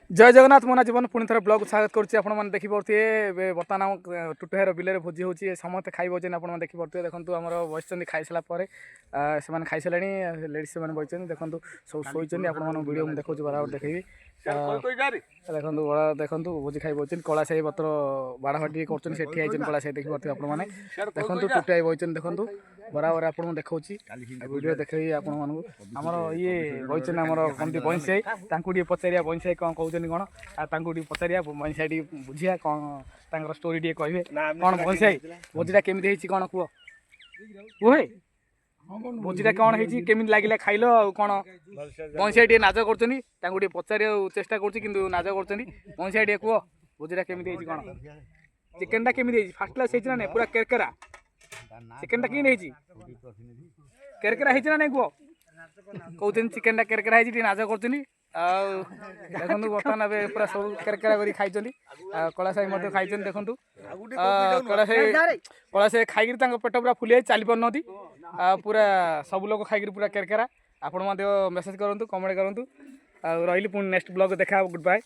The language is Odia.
ଜୟ ଜଗନ୍ନାଥ। ମୋ ନାଁ ଜୀବନ, ପୁଣି ଥରେ ବ୍ଲଗ୍ ସ୍ୱାଗତ କରୁଛି। ଆପଣମାନେ ଦେଖିପାରୁଥିବେ, ଏବେ ବର୍ତ୍ତମାନ ଆମ ଟୁଟୁହାର ବିଲରେ ଭୋଜି ହେଉଛି, ସମସ୍ତେ ଖାଇ ବସିଛନ୍ତି। ଆପଣମାନେ ଦେଖିପାରୁଥିବେ, ଦେଖନ୍ତୁ, ଆମର ବସିଛନ୍ତି ଖାଇସାରିଲା ପରେ। ସେମାନେ ଖାଇସାରିଲେଣି, ଲେଡ଼ିସ୍ ସେମାନେ ବସିଛନ୍ତି। ଦେଖନ୍ତୁ, ସବୁ ଶୋଇଛନ୍ତି। ଆପଣମାନଙ୍କୁ ଭିଡ଼ିଓ ମୁଁ ଦେଖାଉଛି, ବରାବର ଦେଖେଇବି। ଦେଖନ୍ତୁ, ବଡ଼ ଦେଖନ୍ତୁ, ଭୋଜି ଖାଇ ବସିଛନ୍ତି। କଳା ସାହି ପତ୍ର ବାଡ଼ା ବାଡ଼ି ଟିକେ କରୁଛନ୍ତି, ସେଠି ହେଇଛନ୍ତି କଳା ସାହି। ଦେଖିପାରୁଥିବେ ଆପଣମାନେ। ଦେଖନ୍ତୁ, ଟୁଟାଇ ବସିଛନ୍ତି। ଦେଖନ୍ତୁ, ବରାବର ଆପଣଙ୍କୁ ଦେଖାଉଛି, ଭିଡ଼ିଓ ଦେଖେଇବି ଆପଣମାନଙ୍କୁ। ଆମର ଇଏ ବସିଛନ୍ତି, ଆମର କହନ୍ତି ବଇଁଶାଇ, ତାଙ୍କୁ ଟିକେ ପଚାରିବା ବଇଁଶାଇ କ'ଣ କହୁଛନ୍ତି କ'ଣ। ଆଉ ତାଙ୍କୁ ଟିକେ ପଚାରିବା, ବଇଁଶାଇ ଟିକେ ବୁଝିବା କ'ଣ ତାଙ୍କର ଷ୍ଟୋରି ଟିକେ କହିବେ କ'ଣ। ବଇଁଶାଇ, ଭୋଜିଟା କେମିତି ହେଇଛି କ'ଣ କୁହ? କୁହ ହେ, ଭୋଜିଟା କ'ଣ ହେଇଛି, କେମିତି ଲାଗିଲା, ଖାଇଲ ଆଉ କ'ଣ? ବଇଁଶାଇ ଟିକେ ନାଜ କରୁଛନ୍ତି, ତାଙ୍କୁ ଟିକେ ପଚାରିବାକୁ ଚେଷ୍ଟା କରୁଛି କିନ୍ତୁ ନାଜ କରୁଛନ୍ତି। ବଇଁଶାଇ, ଟିକେ କୁହ ଭୋଜିଟା କେମିତି ହେଇଛି କ'ଣ? ଚିକେନଟା କେମିତି ହେଇଛି? ଫାର୍ଷ୍ଟ କ୍ଲାସ୍ ହେଇଛି ନା ନାଇଁ? ପୁରା କେରକେରା ଚିକେନଟା କେମିତି ହେଇଛି? କେରକେରା ହେଇଛି ନା ନାଇଁ କୁହ? କହୁଛନ୍ତି ଚିକେନଟା କେରକେରା ହେଇଛି, ଟିକେ ନାଜ କରୁଛନ୍ତି। ଆଉ ଦେଖନ୍ତୁ, ବର୍ତ୍ତମାନ ଏବେ ପୁରା ସବୁ କେରକେରା କରି ଖାଇଛନ୍ତି। ଆଉ କଳାସାହି ମଧ୍ୟ ଖାଇଛନ୍ତି। ଦେଖନ୍ତୁ, କଳାସାହି, କଳାସାହି ଖାଇକିରି ତାଙ୍କ ପେଟ ପୁରା ଫୁଲି ଯାଇ ଚାଲି ପାରୁନାହାନ୍ତି। ଆଉ ପୁରା ସବୁ ଲୋକ ଖାଇକିରି ପୁରା କେରକେରା। ଆପଣ ମଧ୍ୟ ମେସେଜ୍ କରନ୍ତୁ, କମେଣ୍ଟ କରନ୍ତୁ। ଆଉ ରହିଲି, ପୁଣି ନେକ୍ସଟ ବ୍ଲଗ୍ ଦେଖା ହେବ। Good bye.